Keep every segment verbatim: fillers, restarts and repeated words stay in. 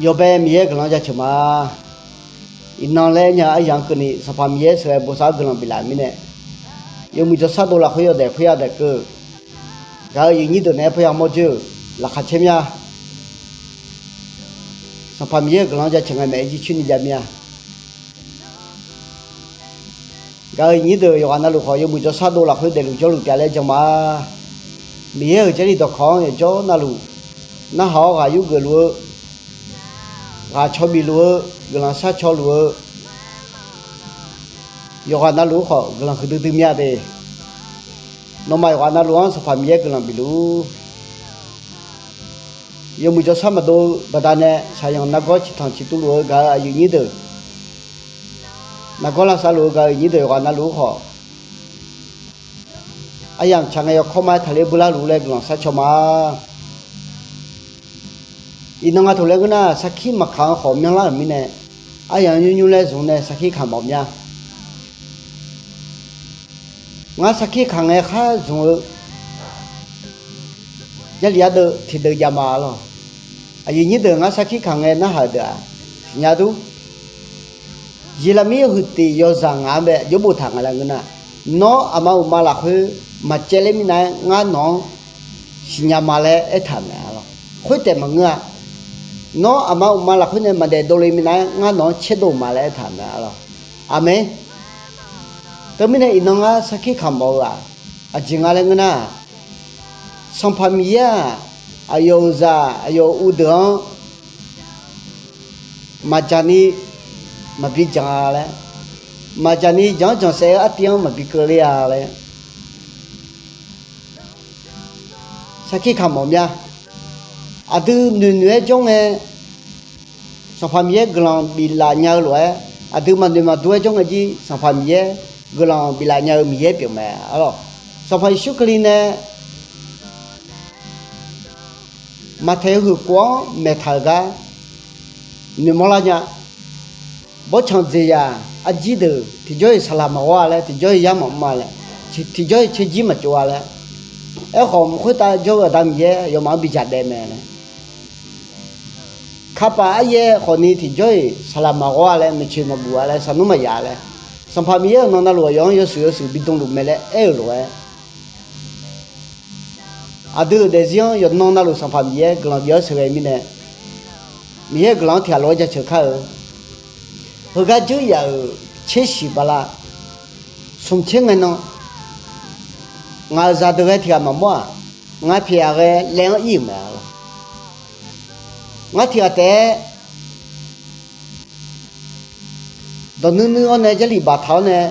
Yawbae Miqyaer guiqlanq jaceuq ma. Iqnan laer nya-eu aryamq-anr keuvni Sanqpaq Miqyaer sheuqghae bosav-awr guiqlanq biflaf-euq mirnae, yawmuiq jawrshar dov lafkhoer yawdaef khoer yadaef keuv-eu gaq-euq aqyuif nyir deuq naeq-aer parya mawr dzoer-euq laqkhaq caer mir-a. Sanqpaq Miqyaer-euq guiqlanq jaceuq ngae maeq-aer jircoer ni jav mir-a. Gaq-euq aqyuif nyir deuq yawqghaq navluf khawf yawmuiq jawrshar dov lafkhoer daefluf jawrluf pyeuf-a laer jan ma. Miqyaer-euq Jarlif dawqkawq-anr yawqjawr navluf narhaq-awr ghaq yurgeuf luf-eu, ghaq caw bif luf-eu, guiqlanq shar caw luf-eu, yawqghaq navluf-anr khawf guiqlanq huiqdui dui mir-a de. Nawmaf yawqghaq navluf-anr Sanqpaq Miqyaer guiqlanq bifluf-ur. Yawmuiq jawrshar maqdov-eu baqdanae shaqyanq nargawr ciqtanq ciqtuv luf-eu gaq-euq aqyuif nyir deuq, nargawr lavsav luf-eu gaq-euq aqyuif nyir deuq yawqghaq navluf-anr khawf, aryamq tsaq ngae yawkawr ma-aer taqler beular luf laer guiqlanq shar caw ma. Iqnan nga toq laer ngeur nar, sarkir maqkaq-anr khawf myanrlar-euq mirnae, aryamq nymr nymr laer zmq nae sarkir kaq mawf mya. Ngar sarkir kaq ngae khar zmq-eu Jarlif ardeuv tiqdeuv jav ma lawq. Aqyuif nyir deuq ngar sarkir kaq ngae narhaq-euq deuq-aq, siqnya dur. Yeqlaqmir yawhuiq tiq yawzaq ngaq-anr bae jawrbof taq nga laer ngeur nar, nawr aqma uqma lafkhoer maqcaevler minav-aer ngar nawq-anr siqnya ma laer aertaq-euq mae lawq. Khoertaef maqngeur-a. Nawr aqma uqma lafkhoer nae maqdaef dovle minav-aer ngar nawq-anr caerdov ma laer aertaq-euq mae lawq. Aqmeq. Teumirnae iqnan ngar sarkir kaq mawf-eu-aq, aqjeq nga laer ngeur nar, Sanqpaq Miqyaer-aq, aqyawf-euq zaq aqyawf-euq uvdeuq-anr maqdzaq ni maqbi dzaq-a laer, maqdzaq ni dzanq-anr dzanq saef-eu artiv-anr maqbi keuvler-a laer sarkir kaq mawf mya. Aqdui noeq noeq-aer jawr ngae, Sanqpaq Miqyaer guiqlanq biflaf nya-eu lof-aer, aqdui maqnoeq maqdur-aer jawr ngae jir Sanqpaq Miqyaer guiqlanq biflaf nya-eu Miqyaer pyeuf mae. Arlawq, Sanqpaq Yeqsur Kali nae Maqtaeq yawhuiq kof-anr maeqtaq-euq gar noeqmawr lar nya. Bawrtsanq dzaeq yaq arjir deuq tiqjawr-iq saqlaq maqghawr-a laer, tiqjawr-iq yar maqmr-a laer, tiqjawr-iq caerjir maqtsov-a laer. Aerkhawf, mq khoertav jawr-eu Aqda Miqyaer yawmaf-anr bidzaq daef mae laer. Kapaf aryaer khawfni tiqjawr-iq saqlaq maqghawr-a laer, maeqtsoeq maqguf-a laer, saqnmr maqyaf-a laer, Sanqpaq Miqyaer-euq nan navluf aqyawf-anr yawshuif yawshuif bidm luf mae laer aer-euq lof-aer, aqdui-euq daefzir-anr yawqnan navluf Sanqpaq Miqyaer guiqlanq bif-awr sheuqghae mirnae, Miqyaer-euq guiqlanq-anr tiqghaq lof-aer jaceuq kar-eu. Heugar dzeur yaf-euq tser shiq bala, smq tser ngae nan, ngaq-euq zaqdeuq ghae tiqghaq maqmawr-aq, ngar pyaeq-aq ghae laev-anr ir-euq mae lawq. Ngar tiqghaq taef-aer dawq nuir nuir-awr nae, jarlif baftaq-awr nae,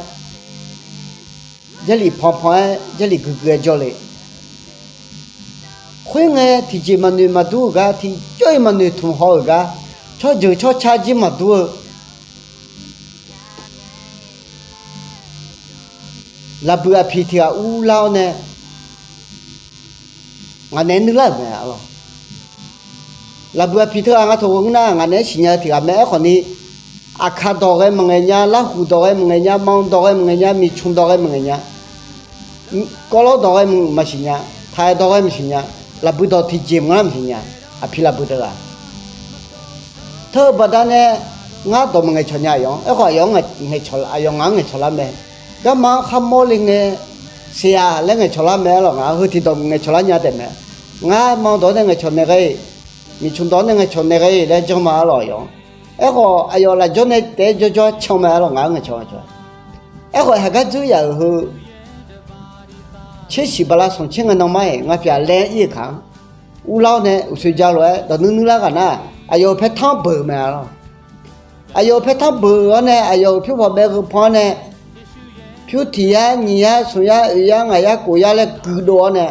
jarlif pan pan-aer, jarlif guiqguiq-aer jawrle. Khoerngae, tiqjeq maqnoeq maqdur-euq gar, tiqjawr-iq maqnoeq tmq haw-euq gar, tsawrjeuq tsawrca jir maqdur-eu laqbuiq aqpiq tiq ghaq urlar-awr nae, ngaq naeq-aer nuirlar-euq mae lawq. Laqbuiq aqpiq teughaq ngar taq ghawq ngeur nar, ngaq naeq-aer siqnya-eu tiq ghaq mae. Aerkhawf ni, Aqkaq dawq ghae maqngaeq nya, Larhuq dawq ghae maqngaeq nya, Manq dawq ghae maqngaeq nya, Miqcmq dawq ghae maqngaeq nya, Kawvlawr dawq ghae maqsiq nya, Taqaeq dawq ghae maqsiq nya, laqbuiq dawq tiqjeq maqlar maqsiq nya, aqpiq laqbuiq teughaq. Teu-eu baqdanae ngar dawq maqngaeq cawq nya aqyawf-anr. Aerkhawf aqyawf-anr ngaeq, aqyawf ngaq-anr ngaeq cawq lar mae. Garma-anr khar mawr le ngae, siq-aq laer ngaeq cawq lar mae. Arlawq, ngaq-anr heu tiq dawq ngaeq cawq lar nya taef mae. Ngar Manq dawq-anr nae ngaeq cawq naeq ghae-iq, Miqcmq dawq-anr nae ngaeq cawq naeq ghae-iq laer janr ma. Arlawq, aqyawf-anr. Aerkhawf aqyawf lafjawr nae taef-aer jawrjawr-aer can mae. Arlawq, ngaq-anr ngaeq cawq ngaeq cawq. Aerkhawf haqgar dzeur yaf-euq heu tser shiq bala smq tser ngae nan mar-iq, ngar pyaeq-aq laev-anr ir-euq kaq-anr, urlar-awr nae uqshoe ja lof-aer dawq nuir nuir lar ghaq nar, aqyawf-euq paertanr beuq mae. Arlawq, aqyawf-euq paertanr beuq-awr nae, aqyawf-euq pyur pawq bae gheu pan-awr nae, pyur tiq yar, nyiq yar, smq yar, oeq yar, ngaq yar, kof yar laer guidov-awr nae,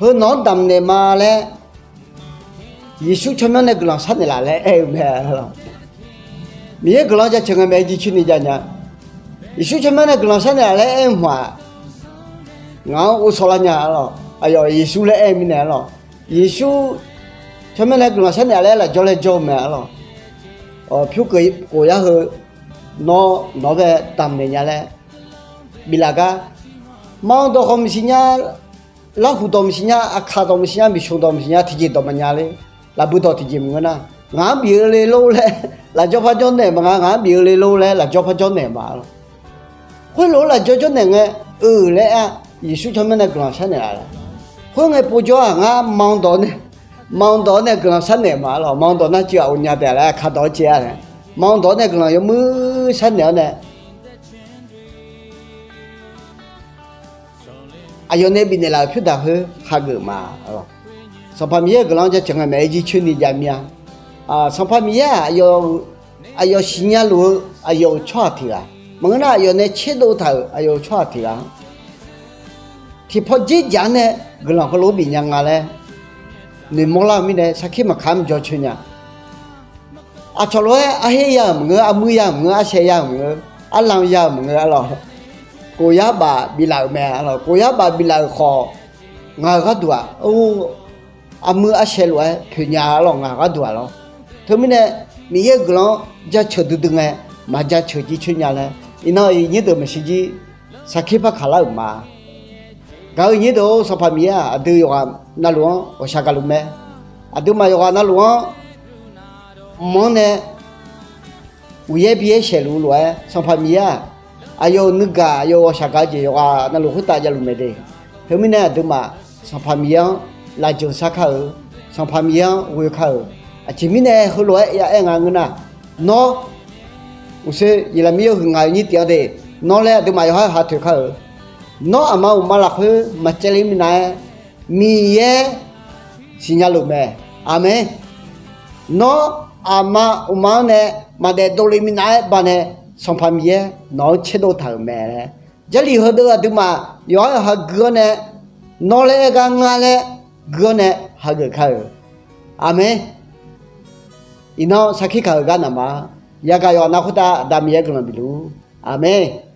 heu nawq-anr damqnaeq ma laer, Yeqsur tsawrmyanr nae guiqlanq sharnaeq laf laer aer-eu mae. Miqyaer guiqlanq jaceuq ngae maeq-aer jircoer ni jav nya. Yeqsur tsawrmyanr nae guiqlanq sharnaeq laf laer aer-eu hmq-aq, ngaq-anr ghovshaw lar nya. Arlawq, aqyawf Yeqsur laer aer-eu mirnae. Arlawq, Yeqsur tsawrmyanr nae guiqlanq sharnaeq laf laer lafjawr laer jawr-eu mae. Arlawq, pyur keuv kof yar heu nawr nawq-anr bae damqnaeq nya laer biflaf gar, Manq dawq khawf maqsiq nya, larhuq dawq maqsiq nya, aqkaq dawq maqsiq nya, miqshoq dawq maqsiq nya, tiqjeq dawq maqnya le. Lafbui dawq tiqjeq maqngeur nar, ngaq-anr bif-eu le lor laer lafjawr par jawr naeq ma nga, ngaq-anr bif-eu le lor laer lafjawr par jawr naeq ma lor. Khoerlof-aer lafjawr jawr naeq ngae, eu laer-a, Yeqsur tsawrmyanr nae guiqlanq sharnaeq-a laer. Khoerngae povjawr-aq ngar ma dawq nae, ma dawq-awr nae guiqlanq sharnaeq ma lor, ma dawq nar cuiv-aq of nya taef laer aqkaq dawq-anr caev-a laer, ma dawq-awr nae guiqlanq yawmuir sharnaeq-awr nae aqyawf nae bifnaeq laf-euq pyur daq khoer hageuf ma. Sanqpaq Miqyaer-euq guiqlanq-anr jaceuq ngae maeq-aer jircoer ni jav mir-a. Sanqpaq Miqyaer-aq, aqyawf siqnya luf-eu aqyawf-euq tsawrhaq tiq ghaq maqngeur nar, aqyawf nae tserdov taq-euq aqyawf-euq tsawrhaq tiq ghaq-anr tiqpaw dzerdzaq-anr nae guiqlanq heulof-aer bifnya nga laer noeqmawr lar-eu mirnae, sarkir maqkaq-anr jawr coer nya. Aqcawq lof-aer arher ya-euq maqngeur, armuir ya-euq maqngeur, arshae ya-euq maqngeur, arlanq ya-euq maqngeur, arlawq, kof yar baf biflaf-euq mae, arlawq, kof yar baf biflaf-euq khawf, ngaq-euq gharduq-aq, armuir arshae lof-aer poeqnya, arlawq, ngaq-euq gharduq-aq lawr. Teumirnae, Miqyaer-euq guiqlanq-anr jaceuq duidui ngae, maqjaceuq jircoer nya laer iqnan-euq nyir deuq maeqshi jir sarkir par kaq lar-euq ma. Gaq-euq nyir deuq-or, Sanqpaq Miqyaer-aq, aqdui yawqghaq navluf-anr ghawqshaq gaqluf mae. Aqduimaf yawqghaq navluf-anr mq-anr nae uqyaer biyaer shaeqluf-eu lof-aer, Sanqpaq Miqyaer-aq, aqyawf-euq nuigaq, aqyawf-euq ghawqshaq gaq-eu jeq yawqghaq navluf khoertav javluf mae de. Teumirnae aqduimaf Sanqpaq Miqyaer-anr lafjeuq sar kar-eu, Sanqpaq Miqyaer-anr ghoe kar-euq. Aqjeq mirnae heulof-aer ya aer nga ngeur nar, nawr, uqshoe Yeqlaqmir yawhuiq ngaq-euq nyir tif-anr de, nawr laer aqduimaf yawqhar ha toeq kar-euq. Nawr aqma uqma lafkhoer maqcaevle minav-aer, Miqyaer siqnya luf mae. Aqmeq. Nawr aqma uqma-anr nae maqdaef dovle minav-aer baqnae, Sanqpaq Miqyaer nawq-anr tserdov taq-euq mae laer, Jarlif heudeuv aqduimaf yawqhar yawqha gui-awr nae, nawr laer aer gar ngar laer gui-awr nae hageuf kar-euq. Aqmeq. Iqnan sarkir kaq-euq gar naq ma. Yagaq yawqha nar khoertav Aqda Miqyaer guiqlanq bif luf-ur. Aqmeq.